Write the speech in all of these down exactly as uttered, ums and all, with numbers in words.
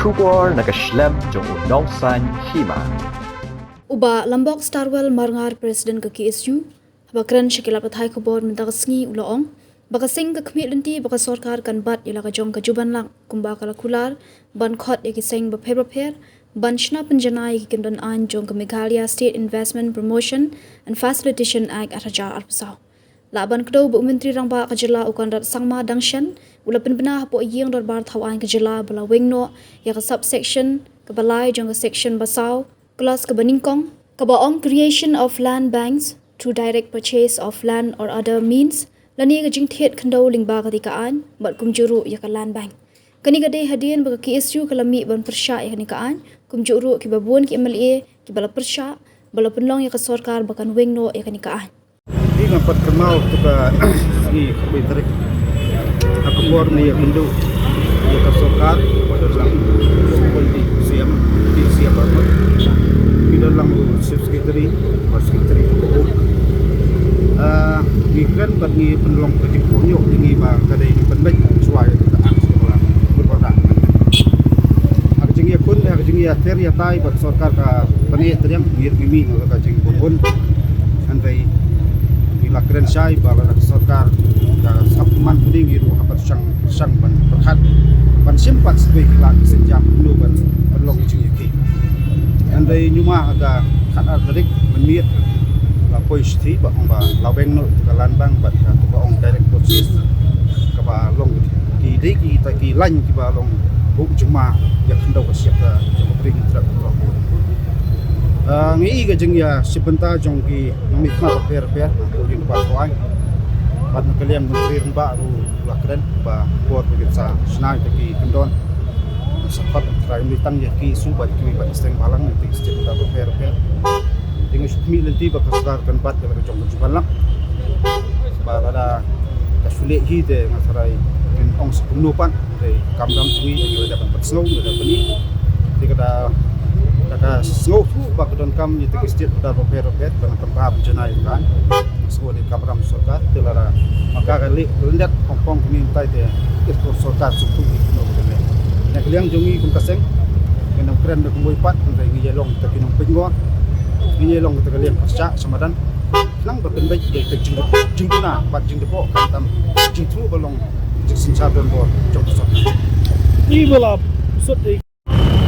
Khubor na ka shlem jong u Nongsaiñ Hima. U Bah Lambok Starwell Marngar, President ka K S U, haba kren sha ki lad pathai khubor mynta ka sngi, u la ong ba ka seng ka khmih lynti ba ka sorkar kan bat ïa la ka jong ka jubanlang kumba ka la kular ban khot ïa ki seng bapher bapher ban shna pynjanai ïa ki kyndon aiñ jong ka Meghalaya State Investment Promotion and Facilitation Act ar hajar arphew saw. Lah ban kdew bad u Myntri Rangbah ka jylla u Conrad Sangma Dangshen, u la pynbna hapoh ïing dorbar thaw aiñ ka jylla ba la weng noh ïa ka subsection kaba lai jong ka section ba saw, clause kaba nyngkong, kaba ong creation of land banks through direct purchase of land or other means, lane ka jingthied khyndew lyngba katei ka aiñ, bad kumjuh ruh ïa ka land bank. Kane ka dei hadien ba ka K S U ka la mih ban pyrshah ïa kane ka aiñ, kumjuh ruh kiba bun ki M L A kiba la pyrshah, ba la pynlong ïa ka sorkar ba kan weng noh ïa kane ka aiñ. Ngi nga pat kynmaw tu ka sngi khatwei tarik. Ha ka por ngi ïakynduh ïa ka sorkar, ba don lang u Deputy C M, Deputy C M Armot. Ngi don lang u Chief Secretary, ba Secretary ka U. Ah, ngi kren bad ngi pynlong ka jingkohnguh ïa ngi ba ka dei ban pynbeit shuwa ïa ka aiñ shuwa. Ha ka jingïakhun, ha ka jingïater ïatai bad sorkar ka pynïaid triang, ngi ruh ngi mih nga ka jingbunkun. Hynrei ngi la kren shai ba lada ka sorkar ka sngap man puni, ngi ruh hap ban shang, shang ban pyrkhat ban shim pat sa kawei ki lad ki sienjam kumno ban pynlong ki jingïakhih. Hynrei ñiuma ha ka khatar tarik mynmiet la poi shithi ba ong ba la weng noh ka land bank bad katu ba ong direct purchase kaba long ki dei kita ki lain kiba long buh jingma ïa khyndew ka shyiap ka jong ka Ri Hynñiewtrep. Ah, ngi i ka jingïashim bynta jong ki nongmihkhmat bapher bapher, ki nongmihkhmat bapher. Bad na ka liang Myntri Rangbah ruh u la kren ba por ba kin sa shna ïa ki kyndon, sa khot trai mih tang ïa ki issue bad ki, bad ki seng bhalang ïa ki state bapher bapher. Te nga shu khmih lynti ba ka sorkar kan bat ïa la ka jong ka jubanlang. Ba lada ka shu leh hi te nga tharai ngin ong sa kumno pat. Te kam dam jong ngi, ngi la dep ban pynsngew, ngi la dep ban i. Te ka da, ka da sngewthuh ba ka donkam ïa ki state bapher bapher ban pynbha pynjanai ïa ka. Sngewthuh dei ka kam dam sorkar, te lada ma ka ka leh lyndet pong pong kumne mynta te, ïa ka sorkar sngewthuh ïa kumno ka leh. Na ka liang jong ngi kum ka seng, ngin ym kren da kumwei pat, hynrei ngi ïalong kita ki nongpeit ngor, ngi ïalong kita ka liang pyrshah sha madan. Khnang ba pynbeit ïa ka jingduna bad jingduna bad jingduna, khamtam jingthmu ba long jingsynshar donbor jong ka sorkar. Ngi ba la sut ïa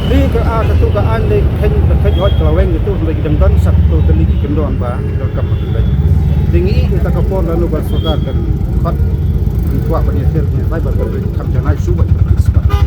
Dei ka, ah, katu ka aiñ dei kheiñ, kheiñ hoi ka la weng katu, hynrei ki dang don sa katu tylli ki kyndon ba donkam ban pynbeit. Te ngi i kata ka por lano ba sorkar kan khot, kan kwah ban ïakhun, ïa bai ba kan kham janai shuh ba kan kham